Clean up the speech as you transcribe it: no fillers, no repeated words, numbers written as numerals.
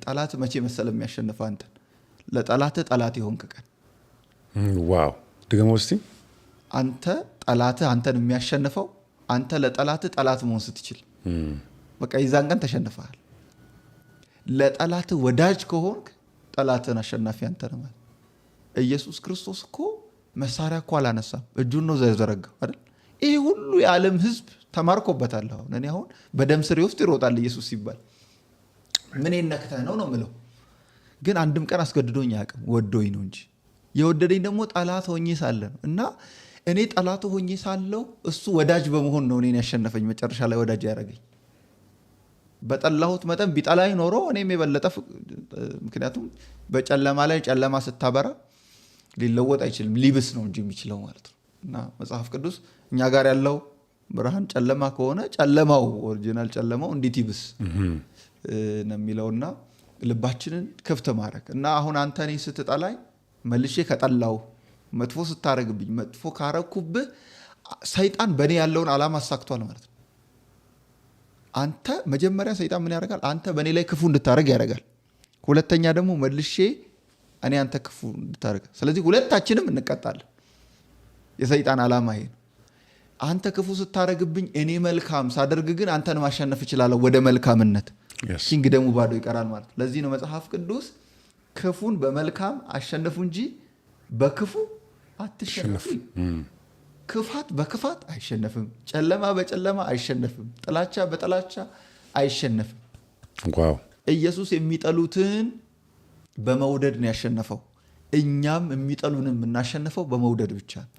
ጠላት መቼ መሰለ የሚያሸንፈው አንተን? ለጠላትህ ጠላት የሆንክ ቀን። Wow፣ ድገመው እስቲ። አንተ ጠላትህ አንተን የሚያሸንፈው አንተ ለጠላትህ ጠላት መሆን ስትችል፣ በቃ የዛን ቀን ተሸንፈሃል። ለጠላትህ ወዳጅ ከሆንክ ጠላትህን አሸናፊ አንተ ነህ ማለት። ኢየሱስ ክርስቶስ እኮ መሳሪያ እኮ አላነሳም፣ እጁን ነው ዘረጋው አይደል? ይህ ሁሉ የዓለም ሕዝብ ተማርኮበታል። አሁን እኔ አሁን በደም ስሬ ውስጥ ይሮጣል ኢየሱስ ሲባል፣ ምን ነክተህ ነው ነው ምለው። ግን አንድም ቀን አስገድዶኝ አያውቅም፣ ወዶኝ ነው እንጂ። የወደደኝ ደግሞ ጠላት ሆኜ ሳለ ነው። እና እኔ ጠላቱ ሆኜ ሳለው እሱ ወዳጅ በመሆን ነው እኔን ያሸነፈኝ፣ መጨረሻ ላይ ወዳጅ ያደረገኝ። በጠላሁት መጠን ቢጠላኝ ኖሮ እኔም የበለጠ፣ ምክንያቱም በጨለማ ላይ ጨለማ ስታበራ ሊለወጥ አይችልም፣ ሊብስ ነው እንጂ የሚችለው ማለት ነው። እና መጽሐፍ ቅዱስ እኛ ጋር ያለው ብርሃን ጨለማ ከሆነ ጨለማው original ጨለማው እንዴት ይብስ ነው የሚለውና ልባችንን ክፍት ማድረግ። እና አሁን አንተ እኔን ስትጠላኝ መልሼ ከጠላው፣ መጥፎ ስታረግብኝ መጥፎ ካረኩብህ፣ ሰይጣን በእኔ ያለውን ዓላማ አሳክቷል ማለት ነው። አንተ መጀመሪያ ሰይጣን ምን ያደርጋል? አንተ በእኔ ላይ ክፉ እንድታደርግ ያደርጋል። ሁለተኛ ደግሞ መልሼ እኔ አንተ ክፉ እንድታደርግ። ስለዚህ ሁለታችንም እንቀጣለን። የሰይጣን ዓላማ ይሄ ነው። አንተ ክፉ ስታደርግብኝ እኔ መልካም ሳደርግ ግን አንተን ማሸነፍ እችላለሁ ወደ መልካምነት። Kingdom ኡ ባዶ ይቀራል ማለት ነው። ለዚህ ነው መጽሐፍ ቅዱስ ክፉን በመልካም አሸንፉ እንጂ በክፉ አትሸነፉ። ክፋት በክፋት አይሸነፍም። ጨለማ በጨለማ አይሸነፍም። ጥላቻ በጥላቻ አይሸነፍም። ኢየሱስ የሚጠሉትን በመውደድ ነው ያሸነፈው። እኛም የሚጠሉንን የምናሸንፈው በመውደድ ብቻ ነው።